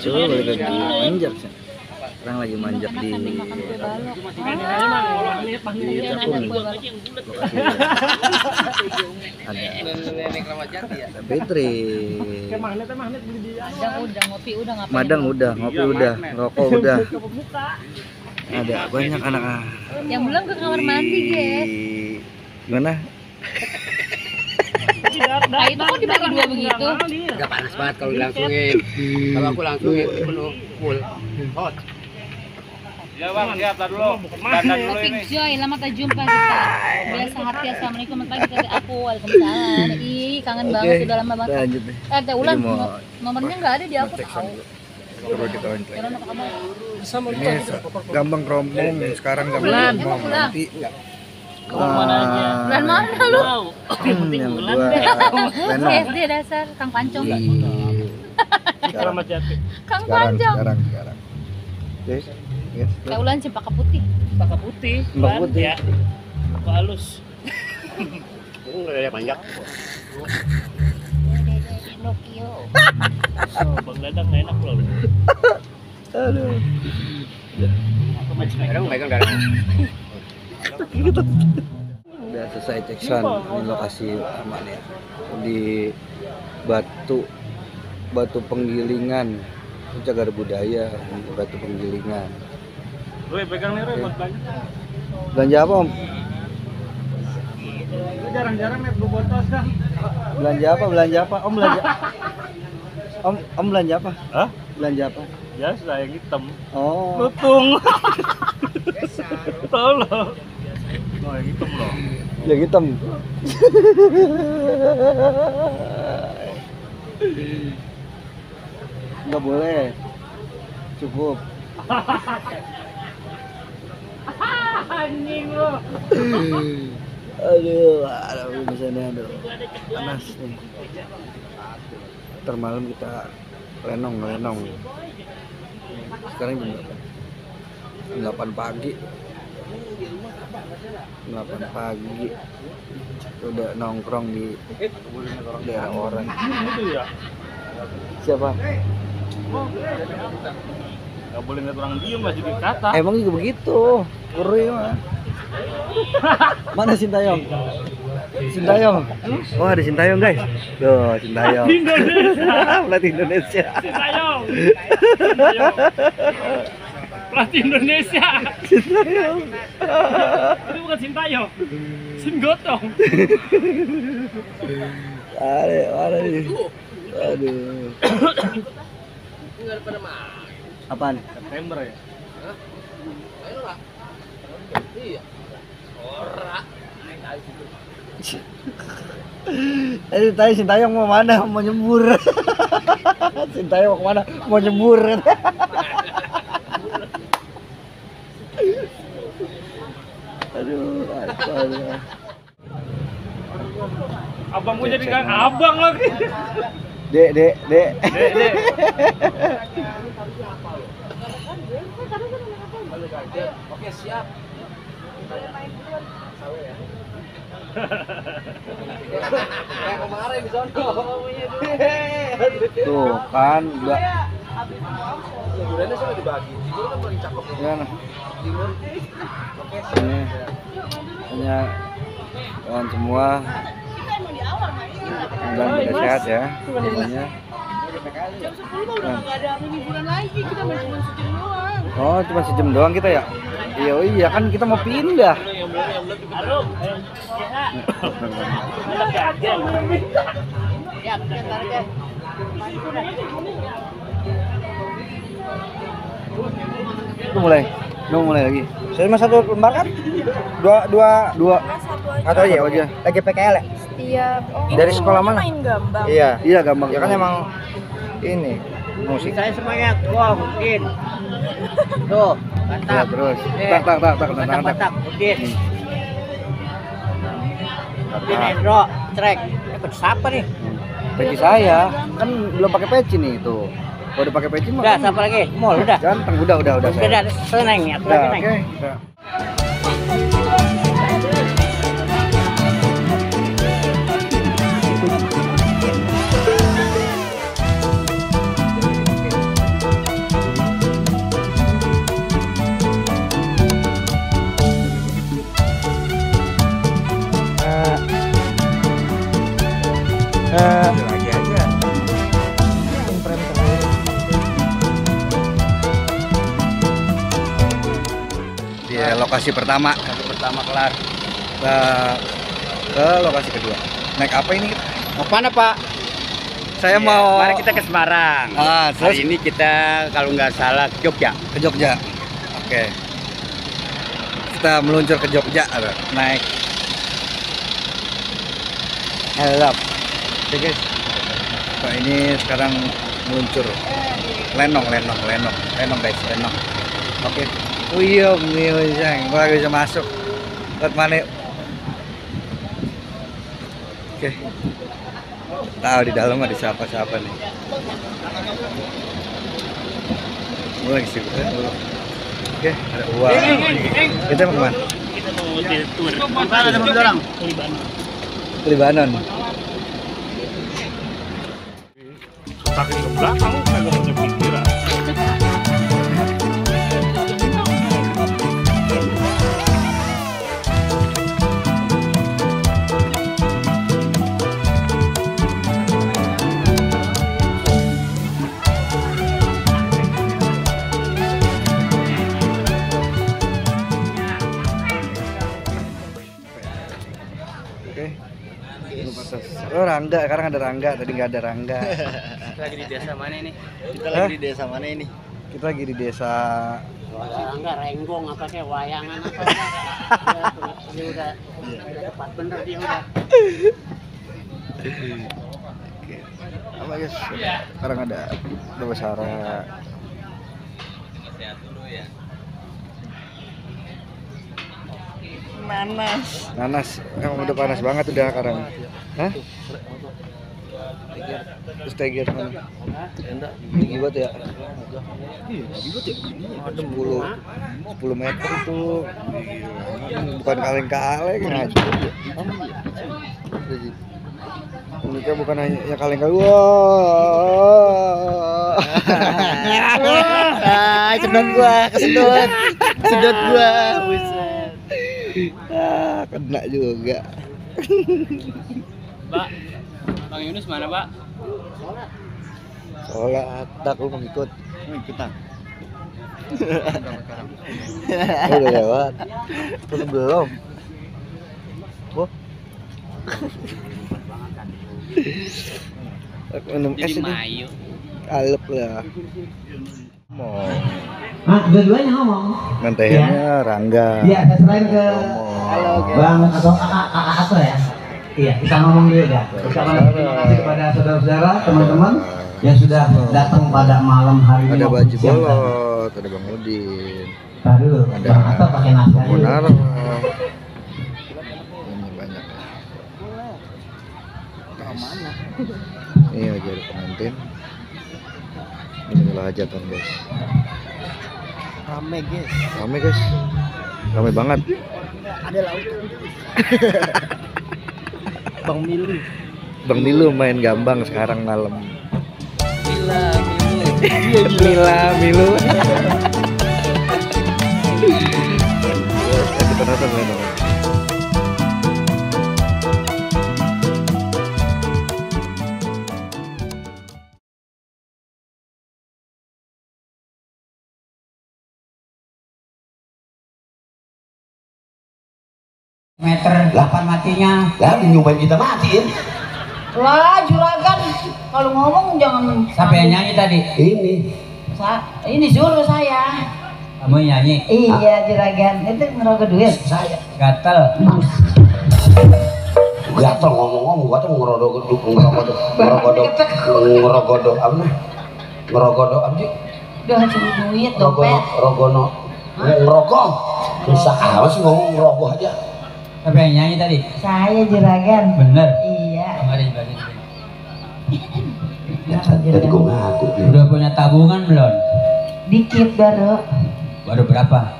Tuh balik lagi manjak sih. Sekarang lagi manjak di Cakung. Ada Petri. Madang udah, ngopi udah, rokok udah. Ada banyak anak-anak. Yang belum ke kamar mandi, guys. Gimana? Nah, itu kok dibagi dua begitu? Gak panas banget kalau dilangsungin. Kalau aku langsungin penuh full hot. Ya bang, siap dulu. Dandan dulu Topik ini. Joy, lama tak jumpa kita. Biasa hati, assalamualaikum, selamat pagi dari aku. Waalaikumsalam. Ih, kangen banget, sudah lama banget. Lanjut deh. Teh Ulan, Ini mau nomornya nggak ada di aku. cek perlu dikontrol. Jalan apa kamu? Ini gampang kerompong sekarang gampang Bulan, kerompong emang bulan. nanti. Bulan mana lu? Yang dua Reno. SD dasar, Kang Pancong. Selamat jati. Kang Sekarang. Pancong. Oke. Yes. Teh Ulan Cempaka Putih. Pakai putih. Mbak Putih. Ya. Halus. Ini nggak ada panjang. Pinocchio. Oh, Bang Dadang nggak enak loh. Aduh. Kadang megang darah. Udah selesai cek sound. Ini lokasi aman ya. Di Batu Penggilingan. Cagar budaya Batu Penggilingan. Roy pegang nih Roy buat belanja. Belanja apa Om? Jarang-jarang nih bobotos kan. Belanja apa? Belanja apa? Om belanja. Om belanja apa? Hah? Belanja apa? Ya sudah yang hitam. Oh. Lutung. Tahu loh. Oh yang hitam loh. Yang hitam. Enggak boleh. Cukup. Anjing lo. Aduh, misalnya aduh. Panas nih. Ntar malam kita lenong. Sekarang jam berapa? 8 pagi. 8 pagi. Udah nongkrong di daerah orang. Gitu ya. Siapa? Gak boleh ngeliat orang diem lah jadi kata. Emang juga begitu. Kuri mah. Mana Sintayong? Sintayong. Oh, ada Sintayong, guys. Tuh, Sintayong. Pelatih Indonesia. Sintayong. Pelatih Indonesia. Sintayong. Itu bukan Sintayong. Singgotong. Ada nih. Aduh. Apaan? September ya. Tadi Sintayong mau mana? Mau nyebur. Sintayong mau kemana? Mau nyebur. Aduh. Abang gue jadi kan abang lagi. Dek. Oke siap. Kayak kemarin di sono. Tuh kan, enggak. Liburannya sudah dibagi. Timur kan paling cakep. Gimana? Timur. Oke Ini hanya kawan semua. Dan sehat ya. Semuanya. Jam 10 udah nggak ada liburan lagi, kita main cuma sejam doang. Oh, cuma sejam doang kita ya? Iya kan kita mau pindah. Ya, tarik ya. Lu mulai lagi. Saya cuma satu lembar kan? Dua. Atau iya aja. Lagi PKL ya? Iya. Oh, Dari sekolah mana? Main gambang. Iya gampang. Ya kan emang ini musik. Saya semangat. Wah, mungkin. Tuh, Ya, terus. Tak. Mungkin. Mungkin Tak. Endro, trek. Dapat siapa nih? Peci saya kan belum pakai peci nih tuh. Kalau udah pakai peci mah. Udah, siapa lagi? Mall udah. Ganteng, udah. Udah, seneng ya. Aku Udah, lagi naik. oke. Udah. lokasi pertama kelar. Kita ke lokasi kedua. Naik apa ini? Mau mana Pak? Saya mau Mari kita ke Semarang. terus Hari ini kita kalau nggak salah ke Jogja. ke Jogja. Oke. Kita meluncur ke Jogja, naik helm. Oke guys. Nah, ini sekarang meluncur. Lenong guys, lenong. Oke. Uyum nih, Jang. Gua bisa masuk. Buat mana? Oke. Tahu di dalam ada siapa-siapa nih. Gue lagi sibuk ya. Oke, ada uang. Kita mau kemana? Kita mau tour. Mana ada orang? Ke Libanon. Kaki ke belakang, kagak punya pikiran. Oh Rangga, sekarang ada Rangga, tadi nggak ada Rangga. Kita lagi di desa mana ini? Kita lagi di desa mana ini? Kita lagi di desa Enggak renggong apa kayak wayangan apa. Dia udah tepat bener dia udah. Oke. Apa guys? Sekarang ada Besara. Nanas. Emang udah panas banget udah sekarang. Hah? Terus tiger mana? Tinggi banget ya? Iya, tinggi banget ya? Ada 10 meter itu. Bukan kaleng-kaleng aja. Ini bukan hanya yang kaleng-kaleng. Wah. Sedot gua, kesedot. Sedot gua. Buset. Kena juga. Pak, Bang Yunus mana Pak? Sholat, aku mau ikut. Ikutan. Udah lewat. Terus belum. Oh. Aku minum es ini. Mayu. Kalep lah. Mau. Dua-duanya ngomong. Mantehannya Rangga. Iya, saya selain ke Bang atau kakak apa ya? Iya, kita ngomong dulu ya. Terima kasih kepada saudara-saudara, teman-teman yang sudah datang pada malam hari ini. Ada Baji Bolot, ada Bang Udin. Baru, ada Bang Atta pakai nasi aja. Monaro. Ini banyak. Mana? Ini aja ada pengantin. Inilah hajatan guys. Rame guys. Rame guys. Rame banget. Ada laut. Bang Milu. Bang Milu main gambang sekarang malam. Mila Milu. Kita nonton Lenong. Meter 8 matinya. Lah nyobain kita matiin. Lah juragan, kalau ngomong jangan. Siapa yang nyanyi tadi? Ini suruh saya. Kamu yang nyanyi? Iya juragan, itu ngerogoh duit. Saya. Gatel. Gatel ngomong-ngomong, gua tuh ngerogodo apa sih? Udah suruh duit dompet. Ngerokok. Susah amat sih ngomong ngerogoh aja. Siapa yang nyanyi tadi? Saya juragan. Bener. Iya. Mari. Jadi gua ngaku. Udah punya tabungan belum? Dikit baru. Baru berapa?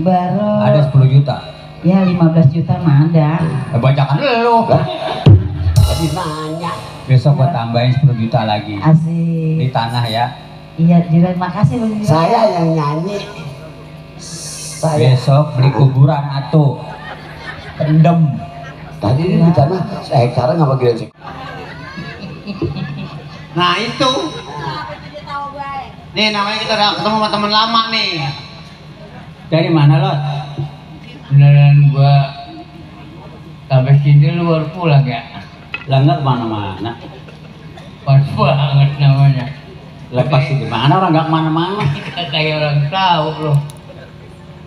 Baru. Ada 10 juta. Ya 15 juta mah ada. Bacakan lu. Tadi nanya. Besok gua tambahin 10 juta lagi. Asik. Di tanah ya. Iya juragan, makasih Bang. Saya yang nyanyi. Saya. Besok beli kuburan atuh. Pendem. Tadi di tanah sekarang nggak bagian sih. Nah itu. Nih namanya kita udah ketemu sama teman lama nih. Dari mana Lot? beneran gua sampai sini lu baru pulang ya? Lah enggak kemana-mana. Pas banget namanya. Lepas sih gimana orang nggak kemana-mana. Kayak orang tahu loh.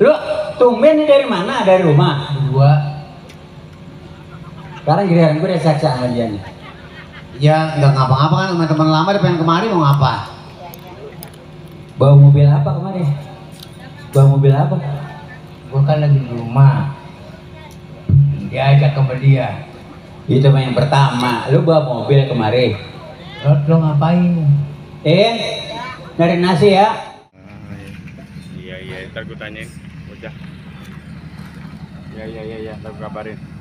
Lu tumben nih dari mana? Dari rumah? Gua Sekarang giliran gue udah saksa sama dia nih. Ya nggak ngapa-ngapa kan teman-teman lama dia pengen kemari mau ngapa? Bawa mobil apa kemarin? Bawa mobil apa? gua kan lagi di rumah. Diajak sama dia. Itu mah yang pertama. Lu bawa mobil kemarin. Lo ngapain? Nyari nasi ya. Iya, ntar gue tanyain. Udah. Iya, ntar gue kabarin.